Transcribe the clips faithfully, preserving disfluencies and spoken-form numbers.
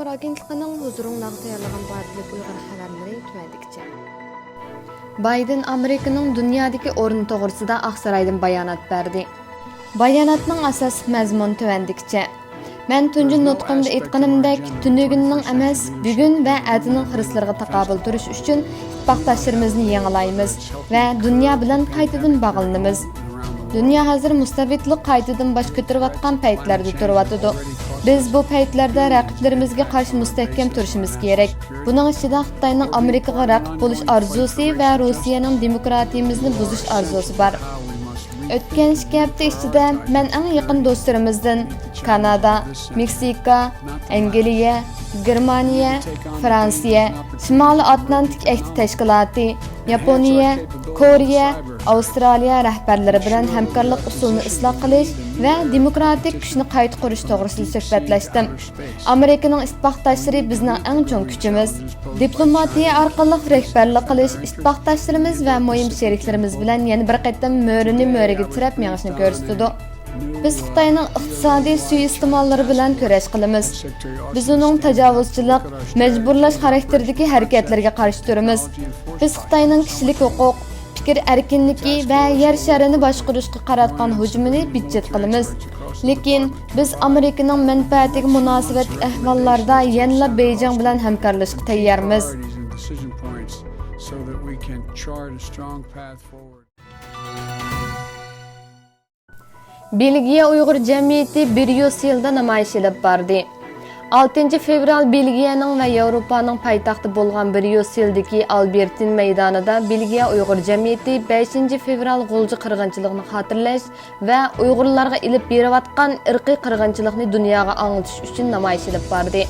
ئاگېنتلىقىنىڭ ھۇزۇرۇڭلارغا تەييارلىغان بارلىق ئۇيغۇر خەۋەرلىرى تۆۋەندىكىچە. بايدېن ئامېرىكىنىڭ دۇنيادىكى ئورنى توغرىسىدا ئاقسارايدىن بايانات بەردى. باياناتنىڭ ئاساسلىق مەزمۇنى تۆۋەندىكىچە. مەن تۇنجى نۇتقۇمدا ئېيتقىنىمدەك، تۈنۈگۈننىڭ ئەمەس، بۈگۈن ۋە ئەتىنىڭ خىرىسلىرىغا تاقابىل تۇرۇش ئۈچۈن ئىتتىپاقداشلىرىمىزنى يېڭىلايمىز ۋە دۇنيا بىلەن قايتىدىن باغلىنىمىز. دۇنيا ھازىر مۇستەبىتلىق قايتىدىن باش كۆتۈرۈۋاتقان پەيتلەردە تۇرۇۋاتىدۇ. بىز بۇ پەيتلەردە رەقىبلىرىمىزگە قارشى مۇستەھكەم تۇرۇشىمىز كېرەك. بۇنىڭ ئىچىدە خىتاينىڭ ئامېرىكىغا رەقىب بولۇش ئارزۇسى ۋە روسىيەنىڭ دېموكراتىيىمىزنى بۇزۇش ئارزۇسى بار. ئۆتكەن ئىككى ھەپتە ئىچىدە مەن ئەڭ يېقىن دوستلىرىمىزدىن كانادا، مېكسىكا، ئەنگلىيە، گېرمانىيە، فرانسىيە، شىمالىي ئاتلانتىك ئەھدى تەشكىلاتى، ياپونىيە، كورېيە، ئاۋسترالىيە رەھبەرلىرى بىلەن ھەمكارلىق ئۇسۇلىنى ئىسلاھ قىلىش ۋە دېموكراتىك كۈچنى قايتا قۇرۇش توغرىسىدا سۆھبەتلەشتىم. ئامېرىكىنىڭ ئىتتىپاقداشلىرى بىزنىڭ ئەڭ چوڭ كۈچىمىز. دىپلوماتىيە ئارقىلىق رەھبەرلىك قىلىش ئىتتىپاقداشلىرىمىز ۋە مۇھىم شېرىكلىرىمىز بىلەن يەنە بىر قېتىم مۈرىنى مۈرىگە تىرەپ مېڭىشنى كۆرسىتىدۇ. بىز خىتاينىڭ ئىقتىسادىي سۇيىئىستېماللىرى بىلەن كۈرەش قىلىمىز. بىز ئۇنىڭ تاجاۋۇزچىلىق، مەجبۇرلاش خاراكتېرىدىكى ھەرىكەتلىرىگە قارشى تۇرىمىز. بىز خىتاينىڭ كىشىلىك ھوقۇق، پىكىر ئەركىنلىكى ۋە يەر شارىنى باشقۇرۇشقا قاراتقان ھۇجۇمىنى بىتچىت قىلىمىز. لېكىن بىز ئامېرىكىنىڭ مەنپەئەتىگە مۇناسىۋەتلىك ئەھۋاللاردا يەنىلا بېيجىڭ بىلەن ھەمكارلىشىشقا تەييارمىز. بېلگىيە ئۇيغۇر جەمئىيىتى بريۇسسېلدا نامايىش ئېلىپ باردى. ئالتىنچى فېۋرال بېلگىيەنىڭ ۋە ياۋروپانىڭ پايتەختى بولغان بريۇسسېلدىكى ئالبېرتىن مەيدانىدا بېلگىيە ئۇيغۇر جەمئىيىتى بەشىنچى فېۋرال غۇلجا قىرغىنچىلىقىنى خاتىرىلەش ۋە ئۇيغۇرلارغا ئېلىپ بېرىۋاتقان ئىرقىي قىرغىنچىلىقنى دۇنياغا ئاڭلىتىش ئۈچۈن نامايىش ئېلىپ باردى.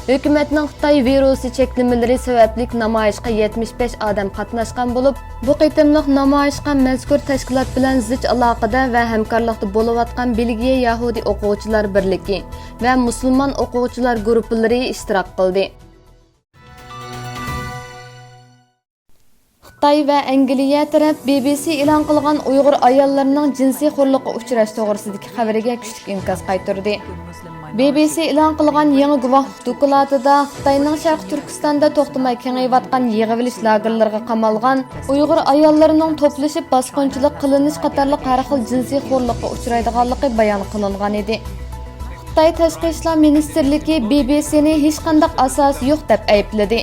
ھۆكۈمەتنىڭ خىتاي ۋىرۇسى چەكلىمىلىرى سەۋەبلىك نامايىشقا يەتمىش بەش ئادەم قاتناشقان بولۇپ، بۇ قېتىملىق نامايىشقا مەزكۇر تەشكىلات بىلەن زىچ ئالاقىدە ۋە ھەمكارلىقتا بولۇۋاتقان بېلگىيە يەھۇدىي ئوقۇغۇچىلار بىرلىكى ۋە مۇسۇلمان ئوقۇغۇچىلار گۇرۇپپىلىرى ئىشتىراك قىلدى. خىتاي ۋە ئەنگلىيە تەرەپ بى بى سى ئېلان قىلغان ئۇيغۇر ئاياللىرىنىڭ جىنسىي خورلۇققا ئۇچراش توغرىسىدىكى خەۋىرىگە كۈچلۈك ئىنكاس قايتۇردى. بى بى سى ئېلان قىلغان يېڭى گۇۋاھلىق دوكلاتىدا خىتاينىڭ شەرقىي تۈركىستاندا توختىماي كېڭىيىۋاتقان يىغىۋېلىش لاگېرلىرىغا قامالغان ئۇيغۇر ئاياللىرىنىڭ توپلىشىپ باسقۇنچىلىق قىلىنىش قاتارلىق ھەر خىل جىنسىي خورلۇققا ئۇچرايدىغانلىقى بايان قىلىنغانىدى. خىتاي تاشقى ئىشلار مىنىستىرلىكى بى بى سىنى ھېچقانداق ئاساسى يوق دەپ ئەيىبلىدى.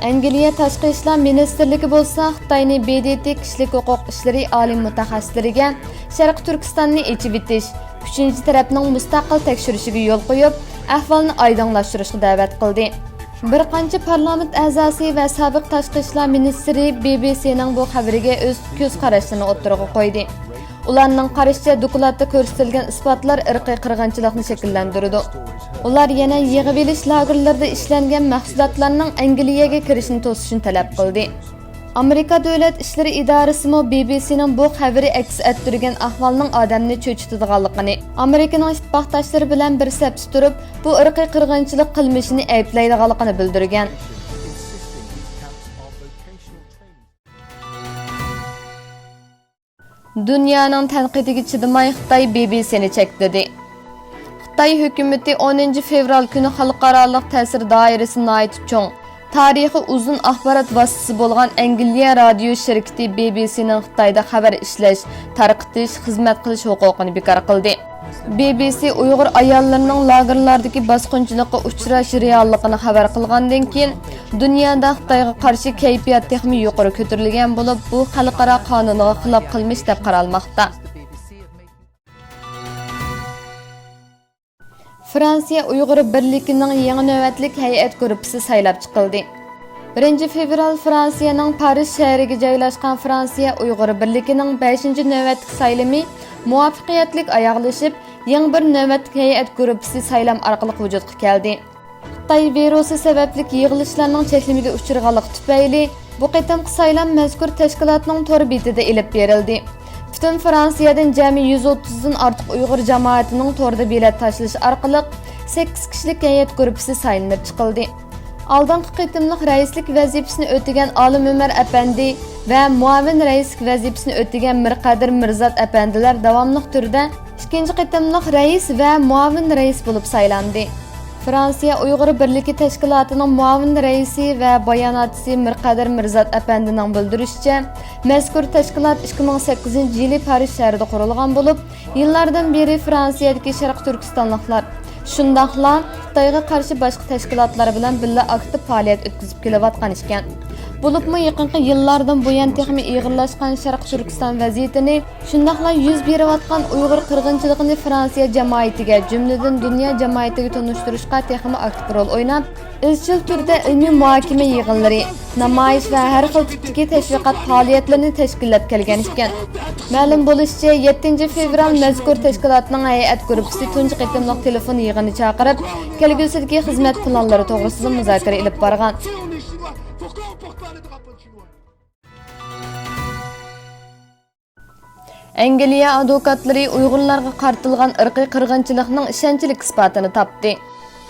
ئەنگلىيە تاشقى ئىشلار مىنىستىرلىكى بولسا خىتاينى بى دى تى كىشىلىك ھوقۇق ئىشلىرى ئالىي مۇتەخەسسىسلىرىگە شەرقىي تۈركىستاننى ئېچىۋېتىش، ئۈچىنچى تەرەپنىڭ مۇستەقىل تەكشۈرۈشىگە يول قويۇپ، ئەھۋالنى ئايدىڭلاشتۇرۇشقا دەۋەت قىلدى. بىر قانچە پارلامېنت ئەزاسى ۋە سابىق تاشقى ئىشلار مىنىستىرى بى بى سىنىڭ بۇ خەۋىرىگە ئۆز كۆز قاراشلىرىنى ئوتتۇرىغا قويدى. ئۇلارنىڭ قارىشىچە، دوكلاتتا كۆرسىتىلگەن ئىسپاتلار ئىرقىي قىرغىنچىلىقنى شەكىللەندۈرىدۇ. ئۇلار يەنە يىغىۋېلىش لاگېرلىرىدا ئىشلەنگەن مەھسۇلاتلارنىڭ ئەنگلىيەگە كىرىشىنى توسۇشنى تەلەپ قىلدى. ئامېرىكا دۆلەت ئىشلىرى ئىدارىسىمۇ بى بى سىنىڭ بۇ خەۋىرى ئەكس ئەتتۈرگەن ئەھۋالنىڭ ئادەمنى چۆچۈتىدىغانلىقىنى، ئامېرىكىنىڭ ئىتتىپاقداشلىرى بىلەن بىر سەپتە تۇرۇپ، بۇ ئىرقىي قىرغىنچىلىق قىلمىشىنى ئەيىبلەيدىغانلىقىنى بىلدۈرگەن. دۇنيانىڭ تەنقىدىگە چىدىماي خىتاي بى بى سىنى چەكلىدى. خىتاي ھۆكۈمىتى ئونىنچى فېۋرال كۈنى خەلقئارالىق تەسىر دائىرىسى ناھايىتى چوڭ، تارىخى ئۇزۇن ئاخبارات ۋاسىتىسى بولغان ئەنگلىيە رادىيو شىركىتى بى بى سىنىڭ خىتايدا خەۋەر ئىشلەش، تارقىتىش، خىزمەت قىلىش ھوقۇقىنى بىكار قىلدى. بى بى سى ئۇيغۇر ئاياللىرىنىڭ لاگېرلاردىكى باسقۇنچىلىققا ئۇچراش رېئاللىقىنى خەۋەر قىلغاندىن كېيىن، دۇنيادا خىتايغا قارشى كەيپىيات تېخىمۇ يۇقىرى كۆتۈرۈلگەن بولۇپ، بۇ خەلقئارا قانۇنىغا خىلاپ قىلمىش دەپ قارالماقتا. فرانسىيە ئۇيغۇر بىرلىكىنىڭ يېڭى نۆۋەتلىك ھەيئەت گۇرۇپپىسى سايلاپ چىقىلدى. بىرىنچى فېۋرال، فرانسىيەنىڭ پارىژ شەھىرىگە جايلاشقان فرانسىيە ئۇيغۇر بىرلىكىنىڭ بەشىنچى نۆۋەتلىك سايلىمى مۇۋەپپەقىيەتلىك ئاياغلىشىپ، يېڭى بىر نۆۋەتلىك ھەيئەت گۇرۇپپىسى سايلام ئارقىلىق ۋۇجۇدقا كەلدى. خىتاي ۋىرۇسى سەۋەبلىك يىغىلىشلارنىڭ چەكلىمىگە ئۇچرىغانلىقى تۈپەيلى، بۇ قېتىمقى سايلام مەزكۇر تەشكىلاتنىڭ تور بېتىدە ئېلىپ بېرىلدى. پۈتۈن فرانسىيەدىن جەمئىي يۈز ئوتتۇزدىن ئارتۇق ئۇيغۇر جامائىتىنىڭ توردا بېلەت تاشلىشى ئارقىلىق سەككىز كىشىلىك ھەيئەت گۇرۇپپىسى سايلىنىپ چىقىلدى. ئالدىنقى قېتىملىق رەئىسلىك ۋەزىپىسىنى ئۆتىگەن ئالىم ئۆمەر ئەپەندى ۋە مۇئاۋىن رەئىسلىك ۋەزىپىسىنى ئۆتىگەن مىرقادىر مىرزات ئەپەندىلەر داۋاملىق تۈردە ئىككىنچى قېتىملىق رەئىس ۋە مۇئاۋىن رەئىس بولۇپ سايلاندى. فرانسىيە ئۇيغۇر بىرلىكى تەشكىلاتىنىڭ مۇئاۋىن رەئىسى ۋە باياناتچىسى مىرقەدىر مىرزات ئەپەندىنىڭ بىلدۈرۈشىچە، مەزكۇر تەشكىلات ئىككى مىڭ سەككىزىنچى يىلى پارىژ شەھىرىدە قۇرۇلغان بولۇپ، يىللاردىن بېرى فرانسىيەدىكى شەرقىي تۈركىستانلىقلار، شۇنداقلا خىتايغا قارشى باشقا تەشكىلاتلار بىلەن بىللە ئاكتىپ پائالىيەت ئۆتكۈزۈپ كېلىۋاتقان ئىكەن. بولۇپمۇ يېقىنقى يىللاردىن بۇيان تېخىمۇ ئېغىرلاشقان شەرقىي تۈركىستان ۋەزىيىتىنى، شۇنداقلا يۈز بېرىۋاتقان ئۇيغۇر قىرغىنچىلىقىنى فرانسىيە جامائىتىگە، جۈملىدىن دۇنيا جامائىتىگە تونۇشتۇرۇشقا تېخىمۇ ئاكتىپ رول ئويناپ، ئىزچىل تۈردە ئىلمىي مۇھاكىمە يىغىنلىرى، نامايىش ۋە ھەر خىل تىپتىكى تەشۋىقات پائالىيەتلىرىنى تەشكىللەپ كەلگەن ئىكەن. مەلۇم بولۇشىچە، يەتتىنچى فېۋرال مەزكۇر تەشكىلاتنىڭ ھەيئەت گۇرۇپپىسى تۇنجى قېتىملىق تېلېفون يىغىنى چاقىرىپ، كەلگۈسىدىكى خىزمەت پىلانلىرى توغرىسىدا مۇزاكىرە ئېلىپ بارغان. ئەنگلىيە ئادۋوكاتلىرى ئۇيغۇرلارغا قارىتىلغان ئىرقىي قىرغىنچىلىقنىڭ ئىشەنچلىك ئىسپاتىنى تاپتى.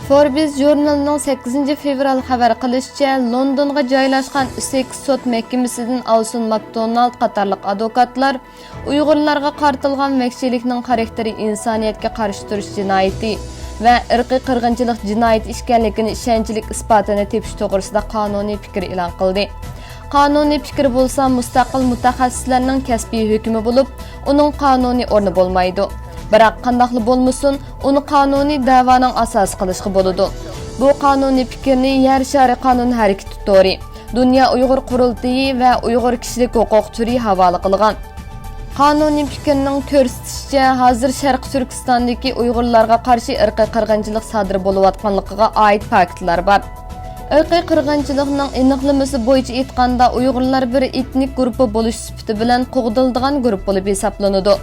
فوربس ژۇرنىلىنىڭ سەككىزىنچى فېۋرال خەۋەر قىلىشىچە، لوندونغا جايلاشقان ئىسېكس سوت مەھكىمىسىدىن ئالسون ماكدونالد قاتارلىق ئادۋوكاتلار ئۇيغۇرلارغا قارىتىلغان ۋەھشىيلىكنىڭ خاراكتېرى ئىنسانىيەتكە قارشى تۇرۇش جىنايىتى ۋە ئىرقىي قىرغىنچىلىق جىنايىتى ئىكەنلىكىنى ئىشەنچلىك ئىسپاتىنى تېپىش توغرىسىدا قانۇنىي پىكىر ئېلان قىلدى. قانۇنىي پىكىر بولسا مۇستەقىل مۇتەخەسسىسلەرنىڭ كەسپىي ھۆكمى بولۇپ، ئۇنىڭ قانۇنىي ئورنى بولمايدۇ. بىراق، قانداقلا بولمىسۇن، ئۇنى قانۇنىي دەۋانىڭ ئاساسى قىلىشقا بولىدۇ. بۇ قانۇنىي پىكىرنى يەر شارى قانۇن ھەرىكىتى تورى، دۇنيا ئۇيغۇر قۇرۇلتىيى ۋە ئۇيغۇر كىشىلىك ھوقۇق تۈرى ھاۋالە قىلغان. قانۇنىي پىكىرنىڭ كۆرسىتىشىچە، ھازىر شەرقىي تۈركىستاندىكى ئۇيغۇرلارغا قارشى ئىرقىي قىرغىنچىلىق سادىر بولۇۋاتقانلىقىغا ئائىت پاكىتلار بار. ئىرقىي قىرغىنچىلىقنىڭ ئېنىقلىمىسى بويىچە ئېيتقاندا، ئۇيغۇرلار بىر ئېتنىك گۇرۇپپا بولۇش سۈپىتى بىلەن قوغدىلىدىغان گۇرۇپپا بولۇپ ھېسابلىنىدۇ.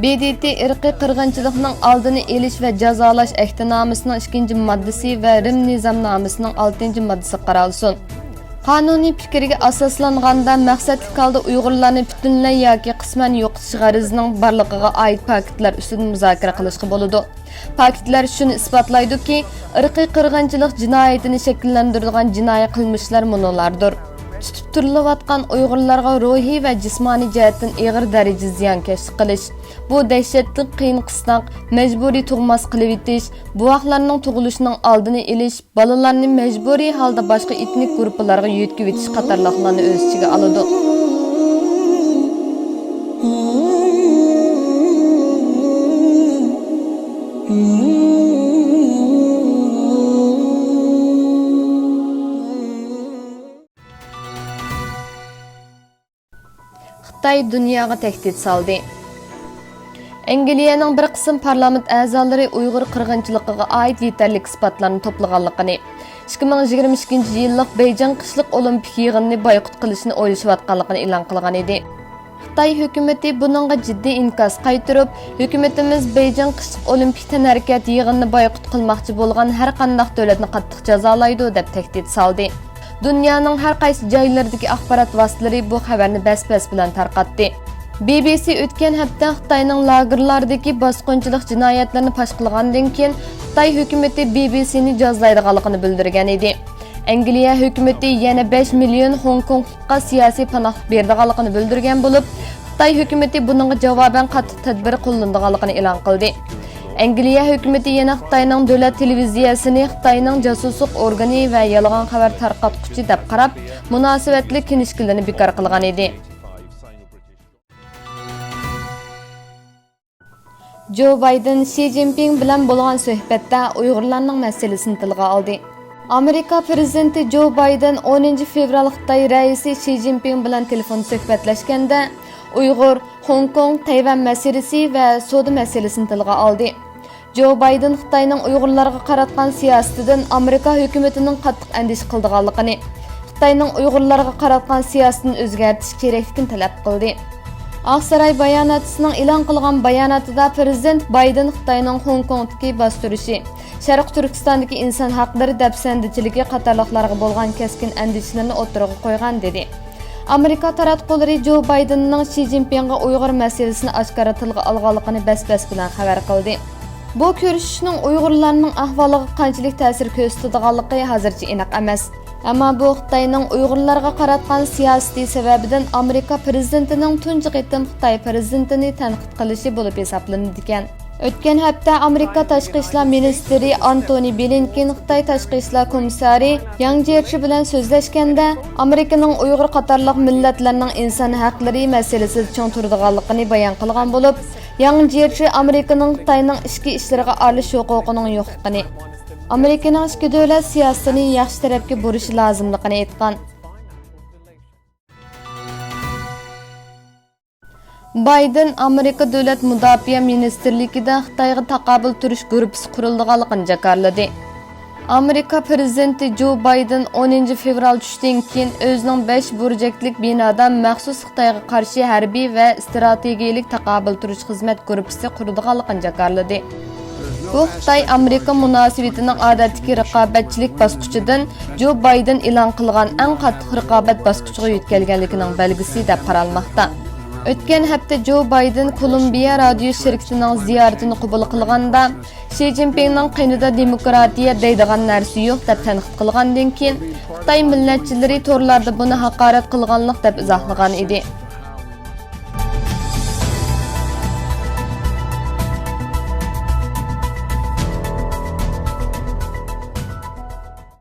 ب د ت ئىرقىي قىرغىنچىلىقنىڭ ئالدىنى ئېلىش ۋە جازالاش ئەھدىنامىسىنىڭ ئىككىنچى ماددىسى ۋە رىم نىزامنامىسىنىڭ ئالتىنچى ماددىسىغا قارالسۇن. قانۇنىي پىكىرگە ئاساسلانغاندا، مەقسەتلىك ھالدا ئۇيغۇرلارنى پۈتۈنلەي ياكى قىسمەن يوقىتىش غەرىزىنىڭ بارلىقىغا ئائىت پاكىتلار ئۈستىدىن مۇزاكىرە قىلىشقا بولىدۇ. پاكىتلار شۇنى ئىسپاتلايدۇكى، ئىرقىي قىرغىنچىلىق جىنايىتىنى شەكىللەندۈرىدىغان جىنايى قىلمىشلار مۇنۇلاردۇر: تۇتۇپ تۇرۇلۇۋاتقان ئۇيغۇرلارغا روھىي ۋە جىسمانىي جەھەتتىن ئېغىر دەرىجىدە زىيانكەشلىك قىلىش، بۇ دەھشەتلىك قىيىن قىستاق، مەجبۇرىي تۇغماس قىلىۋېتىش، بوۋاقلارنىڭ تۇغۇلۇشىنىڭ ئالدىنى ئېلىش، بالىلارنى مەجبۇرىي ھالدا باشقا ئېتنىك گۇرۇپپىلارغا يۆتكىۋېتىش قاتارلىقلارنى ئۆز ئىچىگە ئالىدۇ. خىتاي دۇنياغا تەھدىت سالدى. ئەنگلىيەنىڭ بىر قىسىم پارلامېنت ئەزالىرى ئۇيغۇر قىرغىنچىلىقىغا ئائىت يېتەرلىك ئىسپاتلارنى توپلىغانلىقىنى، ئىككى مىڭ يىگىرمە ئىككىنچى يىللىق بېيجىڭ قىشلىق ئولىمپىك يىغىنىنى بايقۇت قىلىشنى ئويلىشىۋاتقانلىقىنى ئېلان قىلغان ئىدى. خىتاي ھۆكۈمىتى بۇنىڭغا جىددىي ئىنكاس قايتۇرۇپ، ھۆكۈمىتىمىز بېيجىڭ قىشلىق ئولىمپىك تەنھەرىكەت يىغىنىنى بايقۇت قىلماقچى بولغان ھەر قانداق دۆلەتنى قاتتىق جازالايدۇ، دەپ تەھدىت سالدى. دۇنيانىڭ ھەر قايسى جايلىرىدىكى ئاخبارات ۋاسىتىلىرى بۇ خەۋەرنى بەس-بەس بىلەن تارقاتتى. بى بى سى ئۆتكەن ھەپتە خىتاينىڭ لاگېرلاردىكى باسقۇنچىلىق جىنايەتلىرىنى پاش قىلغاندىن كېيىن، خىتاي ھۆكۈمىتى بى بى سىنى جازىلايدىغانلىقىنى بىلدۈرگەن ئىدى. ئەنگلىيە ھۆكۈمىتى يەنە بەش مىليون خوڭكوڭلۇققا سىياسىي پاناھلىق بېرىدىغانلىقىنى بىلدۈرگەن بولۇپ، خىتاي ھۆكۈمىتى بۇنىڭغا جاۋابەن قاتتىق تەدبىر قوللىنىدىغانلىقىنى ئېلان قىلدى. ئەنگلىيە ھۆكۈمىتى يەنە خىتاينىڭ دۆلەت تېلېۋىزىيەسىنى خىتاينىڭ جاسۇسلۇق ئورگىنى ۋە يالغان خەۋەر تارقاتقۇچى دەپ قاراپ، مۇناسىۋەتلىك كىنىشكىلىرىنى بىكار قىلغان ئىدى. جو بايدېن شى جىنپىڭ بىلەن بولغان سۆھبەتتە ئۇيغۇرلارنىڭ مەسىلىسىنى تىلغا ئالدى. ئامېرىكا پىرېزىدېنتى جو بايدېن ئونىنچى فېۋرال خىتاي رەئىسى شى جىنپىڭ بىلەن تېلېفون سۆھبەتلەشكەندە، ئۇيغۇر، خوڭكوڭ، تەيۋەن مەسىلىسى ۋە سودا مەسىلىسىنى تىلغا ئالدى. جو بايدېن خىتاينىڭ ئۇيغۇرلارغا قاراتقان سىياسىتىدىن ئامېرىكا ھۆكۈمىتىنىڭ قاتتىق ئەندىشە قىلىدىغانلىقىنى، خىتاينىڭ ئۇيغۇرلارغا قاراتقان سىياسىتىنى ئۆزگەرتىش كېرەكلىكىنى تەلەپ قىلدى. ئاقساراي باياناتچىسىنىڭ ئېلان قىلغان باياناتىدا پىرېزىدېنت بايدېن خىتاينىڭ خوڭكوڭدىكى باستۇرۇشى، شەرقىي تۈركىستاندىكى ئىنسان ھەقلىرى دەپسەندىچىلىكى قاتارلىقلارغا بولغان كەسكىن ئەندىشىلىرىنى ئوتتۇرىغا قويغان، دېدى. ئامېرىكا تاراتقۇلىرى جو بايدېننىڭ شى جىنپىڭغا ئۇيغۇر مەسىلىسىنى ئاشكارا تىلغا ئالغانلىقىنى بەس-بەس بىلەن خەۋەر قىلدى. بۇ كۆرۈشۈشنىڭ ئۇيغۇرلارنىڭ ئەھۋالىغا قانچىلىك تەسىر كۆرسىتىدىغانلىقى ھازىرچە ئېنىق ئەمەس. ئەمما بۇ خىتاينىڭ ئۇيغۇرلارغا قاراتقان سىياسىتى سەۋەبىدىن ئامېرىكا پىرېزىدېنتىنىڭ تۇنجى قېتىم خىتاي پىرېزىدېنتىنى تەنقىد قىلىشى بولۇپ ھېسابلىنىدىكەن. ئۆتكەن ھەپتە ئامېرىكا تاشقى ئىشلار مىنىستىرى ئانتونى بلىنكېن خىتاي تاشقى ئىشلار كومىسسارى ياڭ جيېچى بىلەن سۆزلەشكەندە، ئامېرىكىنىڭ ئۇيغۇر قاتارلىق مىللەتلەرنىڭ ئىنسان ھەقلىرى مەسىلىسىدە چىڭ تۇرىدىغانلىقىنى بايان قىلغان بولۇپ، ياڭ جيېچى ئامېرىكىنىڭ خىتاينىڭ ئىچكى ئىشلىرىغا ئارىلىشىش ھوقۇقىنىڭ يوقلۇقىنى، ئامېرىكىنىڭ ئىككى دۆلەت سىياسىتىنى ياخشى تەرەپكە بۇرىشى لازىملىقىنى ئېيتقان. بايدېن ئامېرىكا دۆلەت مۇداپىئە مىنىستىرلىكىدە خىتايغا تاقابىل تۇرۇش گۇرۇپپىسى قۇرۇلىدىغانلىقىنى جاكارلىدى. ئامېرىكا پىرېزىدېنتى جو بايدېن ئونىنچى فېۋرال چۈشتىن كېيىن ئۆزىنىڭ بەش بۇرجەكلىك بىنادا مەخسۇس خىتايغا قارشى ھەربىي ۋە ئىستراتېگىيىلىك تاقابىل تۇرۇش خىزمەت گۇرۇپپىسى قۇرىدىغانلىقىنى جاكارلىدى. بۇ خىتاي-ئامېرىكا مۇناسىۋىتىنىڭ ئادەتتىكى رىقابەتچىلىك باسقۇچىدىن جو بايدېن ئېلان قىلغان ئەڭ قاتتىق رىقابەت باسقۇچىغا يۆتكەلگەنلىكىنىڭ بەلگىسى دەپ قارالماقتا. ئۆتكەن ھەپتە جو بايدېن كولومبىيە رادىيو شىركىتىنىڭ زىيارىتىنى قوبۇل قىلغاندا، شى جىنپىڭنىڭ قېنىدا دېموكراتىيە دەيدىغان نەرسە يوق دەپ تەنقىد قىلغاندىن كېيىن، خىتاي مىللەتچىلىرى تورلاردا بۇنى ھاقارەت قىلغانلىق دەپ ئىزاھلىغان ئىدى.